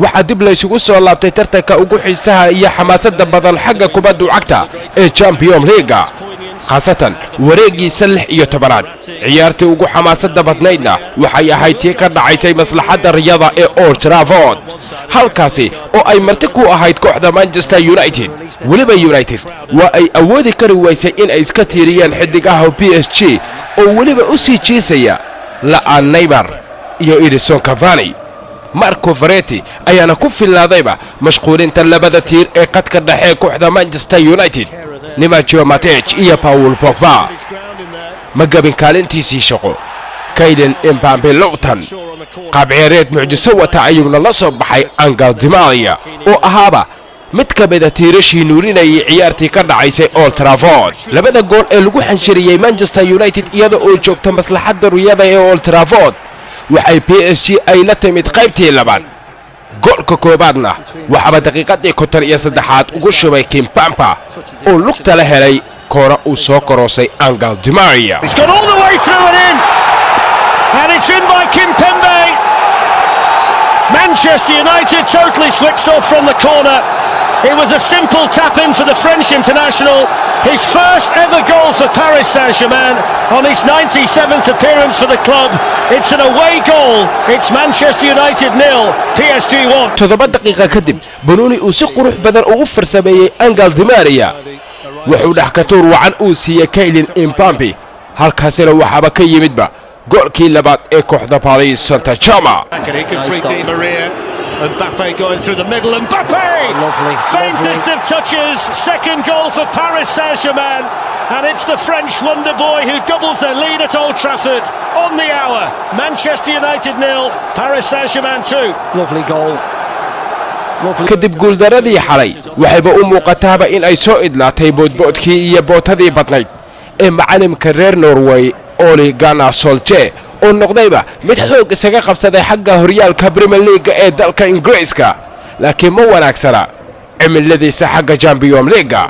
Waxaa dib laysugu soo laabtay tartanka ugu xiisaha iyo xamaasadda badan xagga kubaddu cagta ee Champion League-ga, khaasatan wareeggiisa 16aad. Ciyaartii ugu xamaasadda badnaydna waxay ahayd tii ka dhacaysay maslaxadda riyada ee Old Trafford, halkaasi oo ay marti ku ahayd kooxda Manchester United. Weliba United waa ay awoodi kari waysay in ay iska tiiriyeen xidigaha PSG oo weliba u sii jiisaya la'aan Neymar iyo Edinson Cavani. Marco Verratti ayaana ku fillaadayba mashquulinta labada tiir ee qadka dhexe kooxda Manchester United, Nemanja Matic iyo Paul Pogba. Ma gabin kaalintiisii shaqo Kylian Mbappe lowtan. Qaabceereed mucjiso wata ayuuna la soo baxay Angel Di Maria oo ahaaba mid ka mida tiirashii nuurinayay ciyaartii ka dhacaysay Old Trafford. Labada gool ee lagu xanshiriyey Manchester United iyada oo joogta maslaxadda ruyada ee Old Trafford waxay PSG ay la timid qaybtii labaad. Goolka koobaadna waxaaba daqiiqadii 53aad ugu shubay Kimpembe oo lugta la helay koona uu soo koroosay Angel Di Maria. He's gone all the way through and in. And it's in by Kimpembe. Manchester United totally switched off from the corner. It was a simple tap in for the French international. His first ever goal for Paris Saint-Germain on his 97th appearance for the club. It's an away goal. It's Manchester United 0, PSG 1. 7 daqiiqa kadib, banuuni uu si qurux badan ugu farsameeyey Angel Di Maria wuxuu dhex ka tuur wacan uu siiyey Kylian Mbappe. Halkaasina waxaaba ka yimidba goolkii labaad ee kooxda Paris Saint-Germain. And he can free Di Maria. Mbappe going through the middle. Mbappe! Lovely, Faintest of touches. Second goal for Paris Saint-Germain. And it's the French wonder boy who doubles their lead at Old Trafford on the hour. Manchester United 0, Paris Saint-Germain 2. Lovely goal. Lovely. Kadib guuldaradii xalay, waxayba u muuqataaba in ay soo idlaatay boodboodkii iyo bootadii badnayd ee macalimka reer Norway Ole Gunnar Solskjaer oo noqdayba mid xoog isaga qabsaday xagga horyaalka Premier League-ga ee dalka Ingiriiska, laakiin ma wanaagsana cimiladiisa xagga Champion League-ga.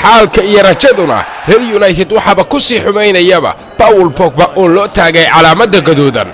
Xaalka iyo rajaduna reer United waxaaba ku sii xumaynayaba Paul Pogba oo loo taagay calaamadda gaduudan.